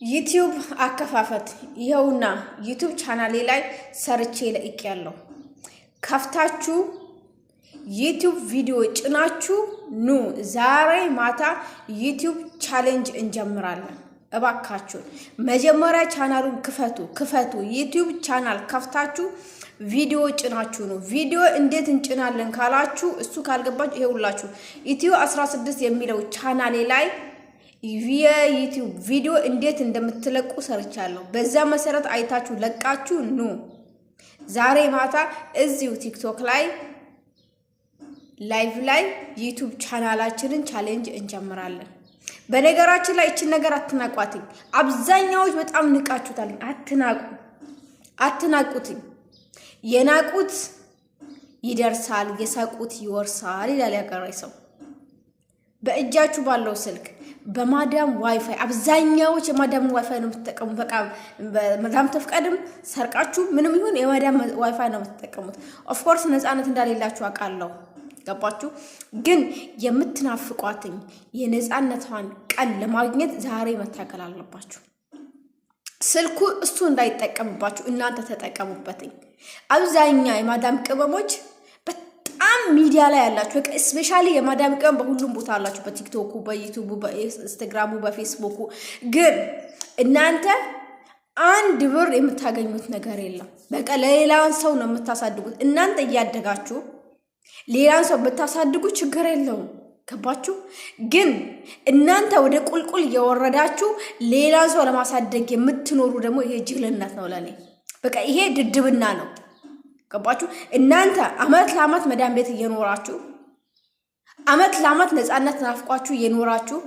ዩቲዩብ አከፋፈት ይኸውና፣ ዩቱብ ቻናሌ ላይ ሰርቼ ለቅቄያለሁ። ከፍታችሁ ዩቲዩብ ቪዲዮ ጭናችሁ ኑ። ዛሬ ማታ ዩቲዩብ challenge እንጀምራለን። እባካችሁን መጀመሪያ ቻናሉን ክፈቱ ክፈቱ። ዩቲዩብ ቻናል ከፍታችሁ ቪዲዮ ጭናችሁ ነው። ቪዲዮ እንዴት እንጭናለን ካላችሁ፣ እሱ ካልገባችሁ ይሄውላችሁ ኢትዮ 16 የሚለው ቻናሌ ላይ የዩቲዩብ ቪዲዮ እንዴት እንደምትለቁ ሰርቻለሁ። በዛ መሰረት አይታችሁ ለቃችሁ ኑ። ዛሬ ማታ እዚሁ ቲክቶክ ላይ live ላይ ዩቱብ ቻናላችንን challenge እንጀምራለን። በነገራችን ላይ እችን ነገር አትናቋትኝ። አብዛኛዎች በጣም ንቃችሁታል። አትናቁ፣ አትናቁትኝ። የናቁት ይደርሳል፣ የሳቁት ይወርሳል ይላል ያገሬ ሰው። በእጃችሁ ባለው ስልክ በማዳም ዋይፋይ፣ አብዛኛዎች የማዳም ዋይፋይ ነው የምትጠቀሙት። በቃ መዳም ተፍቀድም ሰርቃችሁ ምንም ይሁን የማዳም ዋይፋይ ነው የምትጠቀሙት። Of course ነፃነት እንዳሌላችሁ አውቃለሁ። ገባችሁ? ግን የምትናፍቋትኝ የነፃነቷን ቀን ለማግኘት ዛሬ መታገል አለባችሁ። ስልኩ እሱ እንዳይጠቀምባችሁ እናንተ ተጠቀሙበትኝ። አብዛኛ የማዳም ቅመሞች በጣም ሚዲያ ላይ ያላችሁ፣ especially የማዳም ቅመም በሁሉም ቦታ አላችሁ፣ በቲክቶኩ፣ በዩቱቡ፣ በኢንስታግራሙ፣ በፌስቡኩ፣ ግን እናንተ አንድ ብር የምታገኙት ነገር የለም። በቃ ለሌላውን ሰው ነው የምታሳድጉት። እናንተ እያደጋችሁ ሌላን ሰው ብታሳድጉ ችግር የለውም። ገባችሁ? ግን እናንተ ወደ ቁልቁል እየወረዳችሁ ሌላን ሰው ለማሳደግ የምትኖሩ ደግሞ ይሄ ጅልነት ነው ለኔ። በቃ ይሄ ድድብና ነው። ገባችሁ? እናንተ አመት ለአመት መዳም ቤት እየኖራችሁ፣ አመት ለአመት ነፃነት ናፍቋችሁ እየኖራችሁ፣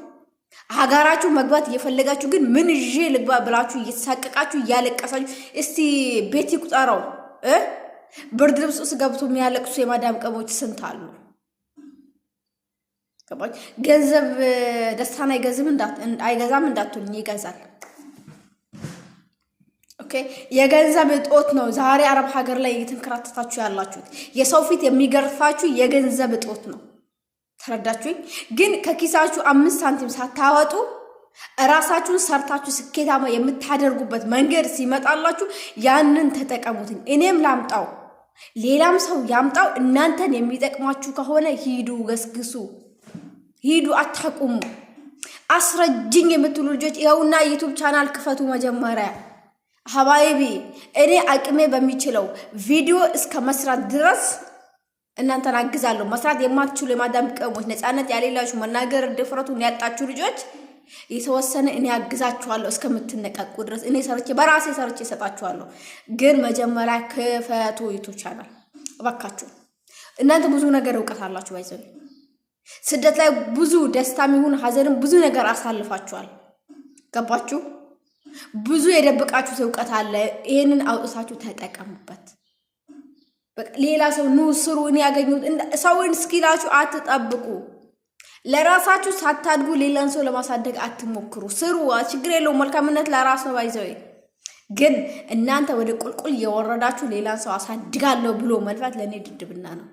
ሀገራችሁ መግባት እየፈለጋችሁ ግን ምን ይዤ ልግባ ብላችሁ እየተሳቀቃችሁ እያለቀሳችሁ፣ እስቲ ቤት ይቁጠረው እ ብርድ ልብስ ውስጥ ገብቶ የሚያለቅሱ የማዳም ቅመሞች ስንት አሉ? ገባችሁ? ገንዘብ ደስታን አይገዛም እንዳትሉኝ፣ ይገዛል። Okay፣ የገንዘብ እጦት ነው ዛሬ አረብ ሀገር ላይ እየተንከራተታችሁ ያላችሁት። የሰው ፊት የሚገርፋችሁ የገንዘብ እጦት ነው። ተረዳችሁኝ? ግን ከኪሳችሁ 5 ሳንቲም ሳታወጡ እራሳችሁን ሰርታችሁ ስኬታማ የምታደርጉበት መንገድ ሲመጣላችሁ ያንን ተጠቀሙትኝ። እኔም ላምጣው፣ ሌላም ሰው ያምጣው፣ እናንተን የሚጠቅማችሁ ከሆነ ሂዱ፣ ገስግሱ፣ ሂዱ፣ አታቁሙ። አስረጅኝ የምትሉ ልጆች ይኸውና ዩቱብ ቻናል ክፈቱ መጀመሪያ። حبايبي እኔ አቅሜ በሚችለው ቪዲዮ እስከ መስራት ድረስ እናንተን አግዛለሁ። መስራት የማትችሉ የማዳም ቅመሞች፣ ነፃነት ያሌላችሁ፣ መናገር ድፍረቱን ያጣችሁ ልጆች የተወሰነ እኔ አግዛችኋለሁ እስከምትነቃቁ ድረስ እኔ ሰርቼ፣ በራሴ ሰርቼ እሰጣችኋለሁ። ግን መጀመሪያ ክፈቱ ዩቱብ ቻናል እባካችሁ። እናንተ ብዙ ነገር እውቀት አላችሁ። By the way ስደት ላይ ብዙ ደስታም ይሁን ሀዘንም ብዙ ነገር አሳልፋችኋል። ገባችሁ? ብዙ የደበቃችሁት እውቀት አለ። ይሄንን አውጥታችሁ ተጠቀሙበት። ሌላ ሰው ኑ ስሩ እኔ ያገኙት ሰውን እስኪላችሁ አትጠብቁ። ለራሳችሁ ሳታድጉ ሌላን ሰው ለማሳደግ አትሞክሩ። ስሩ፣ ችግር የለውም። መልካምነት ለራስ ነው። By the way ግን እናንተ ወደ ቁልቁል እየወረዳችሁ ሌላን ሰው አሳድጋለሁ ብሎ መልፋት ለእኔ ድድብና ነው።